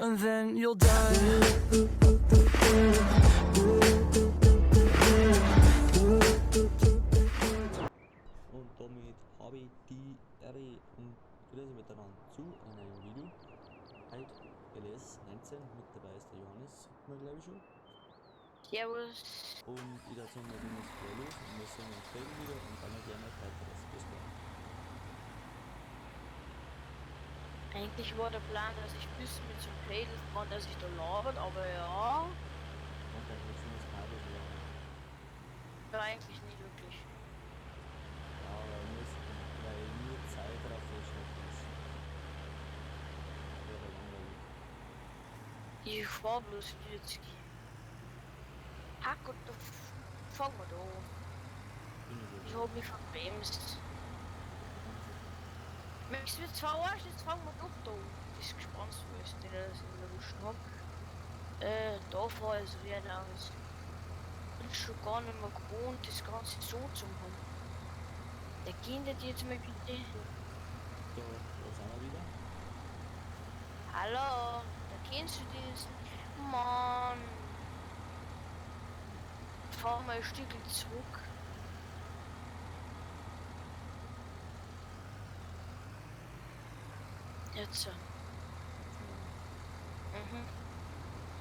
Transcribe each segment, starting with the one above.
And then you'll die. Und damit habe ich die Ehre und grüße miteinander zu einem Video. Heute LS 19, mit dabei ist der Johannes, sieht man glaube ich schon. Servus. Und ich würde sagen, wir gehen jetzt gleich los und wir sehen uns später wieder und dann erklären wir weiteres. Bis gleich. Eigentlich war der Plan, dass ich bis mit zum Pedal fahre, dass ich da labert, aber ja. Und dann willst du das Kabel so. Ja, eigentlich nicht wirklich. Ja, weil nur Zeit drauf ist. Wäre langweilig. Ich fahr bloß 40. Hack und da fangen wir da an. Bin Ich hab mich verbremst. Möchtest du jetzt verarschen? Jetzt fangen wir doch da an. Das Gespannt, wo ich den das in der Wuschen hab. Da fahr ich so wieder aus. Bin schon gar nicht mehr gewohnt, das Ganze so zu machen. Der geht jetzt mal bitte. Da, da sind wir wieder. Hallo, da kennst du das? Mann. Fahr mal ein Stückchen zurück. Jetzt. Jetzt mal. Mhm.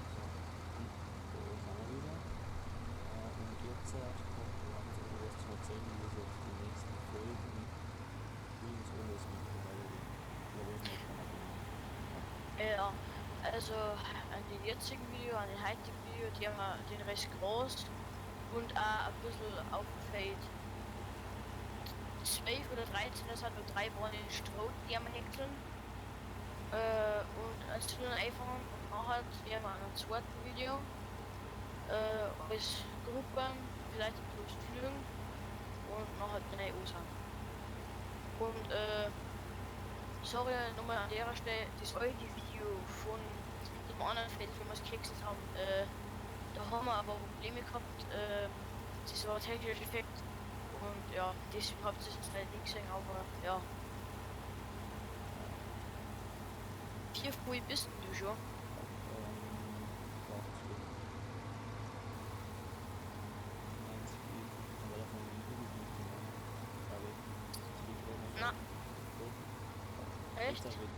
So, und da sind wir wieder. Und jetzt kommt Johannes oder was zu erzählen, wie es jetzt die nächsten Folgen, wie es ohne das Video weitergeht. Oder was wir jetzt machen. Ja, also an den jetzigen Video, an den heutigen Video, die haben wir den Rest groß und auch ein bisschen auf dem Feld 12 oder 13, das hat nur 3 Bahnen in Stroh, die haben wir häckseln. Und als wir dann einfahren und nachher werden wir an einem zweiten Video als Gruppe vielleicht ein bisschen flügen und nachher dann anfangen. Und sorry nochmal an der Stelle, das alte Video von dem anderen Feld, wo wir es gehäckselt haben, da haben wir aber Probleme gehabt, das war ein technischer Defekt und ja, deswegen habt ihr es jetzt leider nicht gesehen, aber ja. Wie früh bist denn du schon? Ja, das wird. Nein, es geht. Aber davon bin ich nicht genau. Glaube ich. Das geht wohl noch. Na. Doch. Echt? Ist das weg?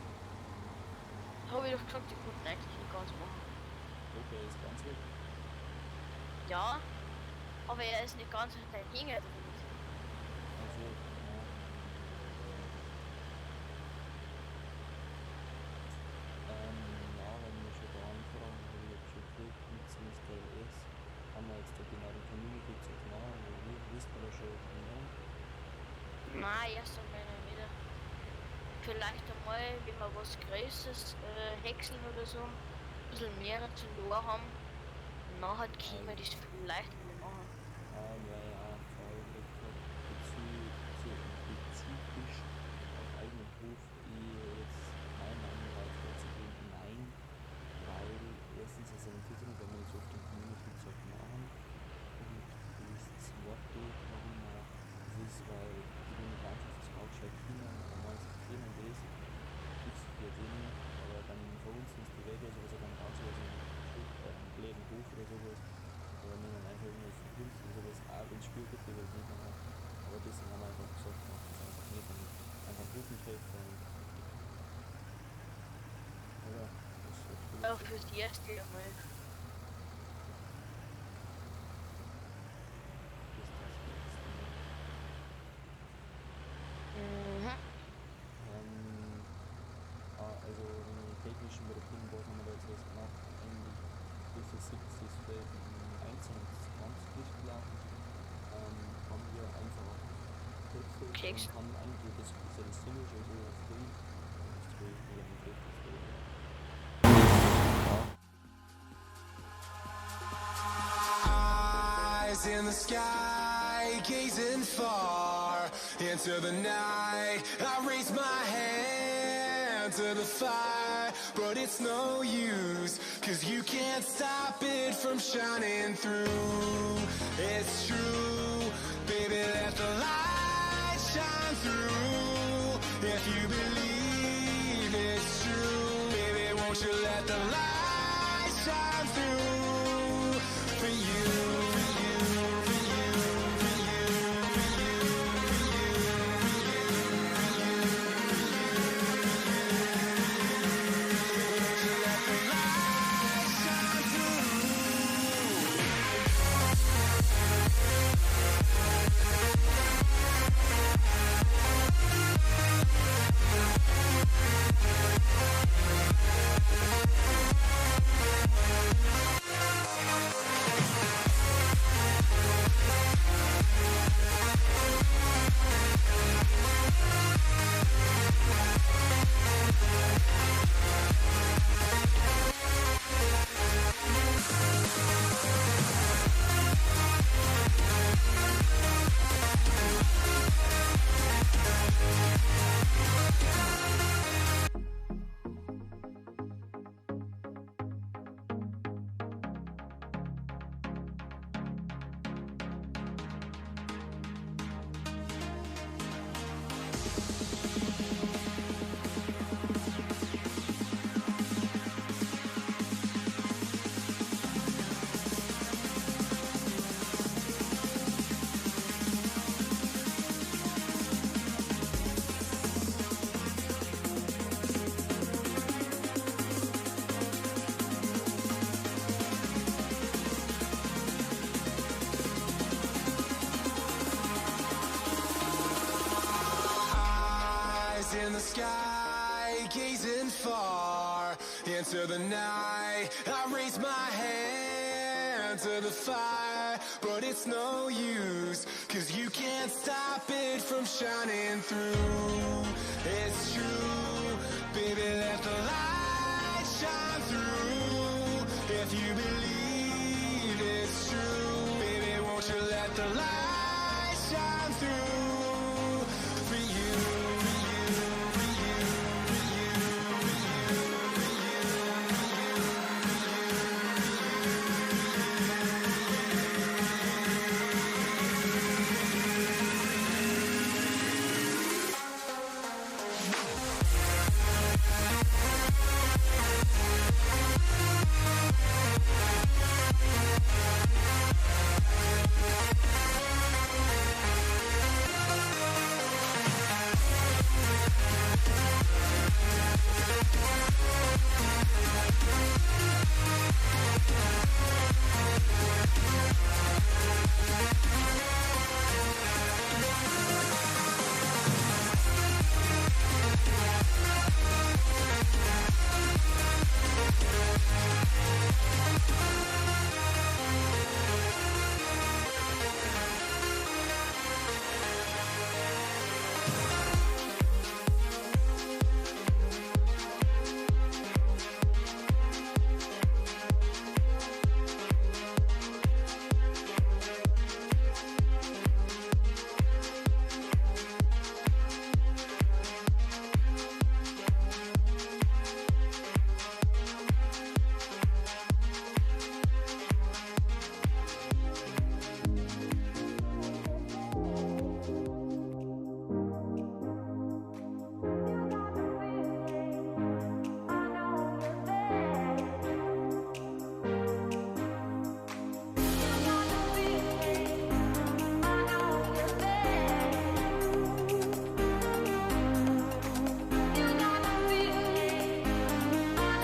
Hab ich doch gesagt, die konnten eigentlich nicht ganz machen. Okay, ist ganz weg. Ja, aber er ist nicht ganz in dein Hänger drin. Also, ja. Ja, wenn wir schon da anfragen, habe ich jetzt schon gekriegt mit Semester LS. Haben wir jetzt da genau den Termin gekriegt zu machen, oder wie, wissen wir da schon mehr? Nein, erst einmal noch wieder. Vielleicht einmal, wenn wir was Größeres häckseln oder so, ein bisschen mehr zum Tor haben. Nachher können wir das vielleicht mal machen. Weil ich auch eine Frage gekriegt habe, spezifisch auf eigenen Hof, ich jetzt meine Meinung war jetzt dazu geben, nein, weil erstens ist es eine Titel, weil wir nicht so oft den Community Zeug machen. Und das zweite, warum auch, das ist, weil die Landwirtschaft auch gescheit können, und manche kennen das, gibt's ja denen, aber dann von uns sind die Wege, sowas dann ganz sowas einen blöden Hof oder sowas. Aber wenn man einfach irgendwas verkünzt oder sowas, auch wenn es Spiel gibt, die wir das nicht machen. Aber deswegen haben wir einfach gesagt, macht das einfach nicht und einfach einen Gruppentreff und fertig. Oder? Was sagst du Ja, dazu? fürs erste einmal. Das ist das erste Mal. Mhm. Also wenn ich technischen Probleme was haben wir da jetzt was gemacht, eigentlich bis das 70 Feld 21 durchgelaufen, haben wir einfach gehäckselt Keks. und haben eigentlich das ist ja das Single schon so früh, das 12 wieder mit 12. Ja, Eyes in the sky, gazing far into the night. I raise my hand to the fire, but it's no use, 'cause you can't stop it from shining through. It's true, baby, let the light shine through. If you believe it's true, baby, won't Won't you let the light shine through for you, for you, for you, for you, for you, for you, for you, for you, for you. Won't you let the light shine through? Eyes in the sky, gazing far into the night. I raise my hand to the fire, but it's no use, 'cause you can't stop it from shining through. It's true, baby, let the light shine through. If you believe it's true, baby, won't you let the light shine through for you, for you, for you, for you, for you, for you, for you, for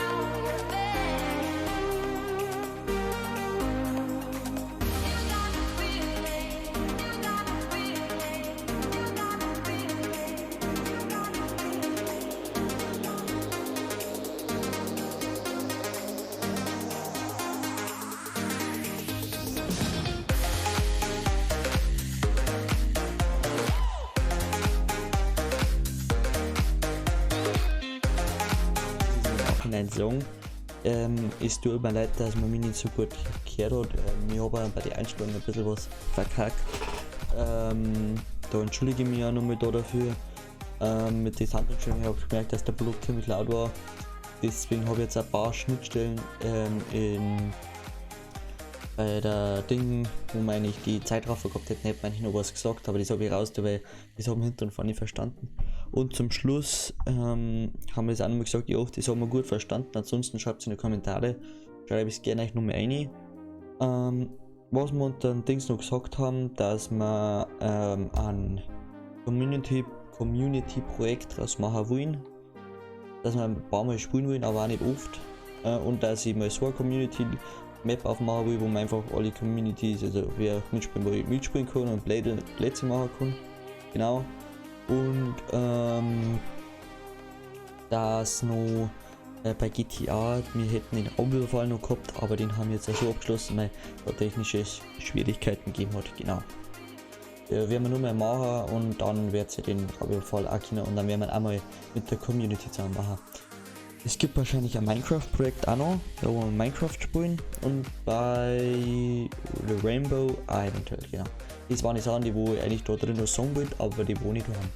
Nachhinein sagen, es tut mir leid, dass man mich nicht so gut gehört hat. Ich habe bei den Einstellungen ein bisschen was verkackt. Da entschuldige ich mich auch nochmal da dafür. Mit den Soundeinstellungen habe ich gemerkt, dass der Block ziemlich laut war. Deswegen habe ich jetzt ein paar Schnittstellen bei der Ding, wo man eigentlich die Zeitraffer gehabt hätte, hätte man eigentlich noch was gesagt, aber das habe ich raus, weil das haben hinten und vorne nicht verstanden. Und zum Schluss haben wir es auch nochmal gesagt, ja, das haben wir gut verstanden. Ansonsten schreibt es in die Kommentare, schreibe ich es gerne euch nochmal rein. Was wir unter den Dings noch gesagt haben, dass wir ein Community Projekt draus machen wollen. Dass wir ein paar Mal spielen wollen, aber auch nicht oft. Und dass ich mal so eine Community Map aufmachen will, wo man einfach alle Communities, also wer mitspielen will, mitspielen kann und Plätze machen kann. Genau. Und dass noch bei GTA, wir hätten den Raubüberfall noch gehabt, aber den haben wir jetzt auch schon abgeschlossen, weil da technische Schwierigkeiten gegeben hat. Genau. Werden wir nur mehr machen und dann wird sie den Raubüberfall auch können und dann werden wir einmal mit der Community zusammen machen. Es gibt wahrscheinlich ein Minecraft-Projekt auch noch, da wo wir Minecraft spielen und bei The Rainbow auch eventuell, genau. Das waren die Sachen, die wo ich eigentlich da drin noch sagen wollte, aber die wo nicht haben.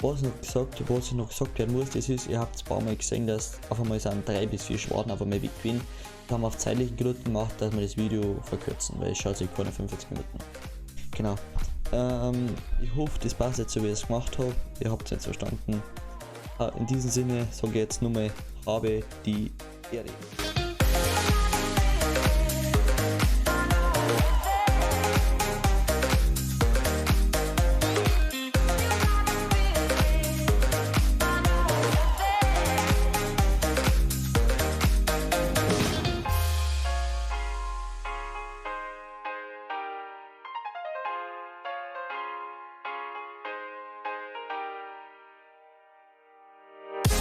Was noch gesagt werden muss, das ist, ihr habt ein paar Mal gesehen, dass auf einmal sind 3 bis 4 Schwaden auf einmal weg gewesen. Das haben wir auf zeitlichen Gründen gemacht, dass wir das Video verkürzen, weil es schaut sich keine 45 Minuten. Genau. Ich hoffe, das passt jetzt so, wie ich es gemacht habe. Ihr habt es jetzt verstanden. In diesem Sinne sage ich jetzt nur mal, habe die Ehre.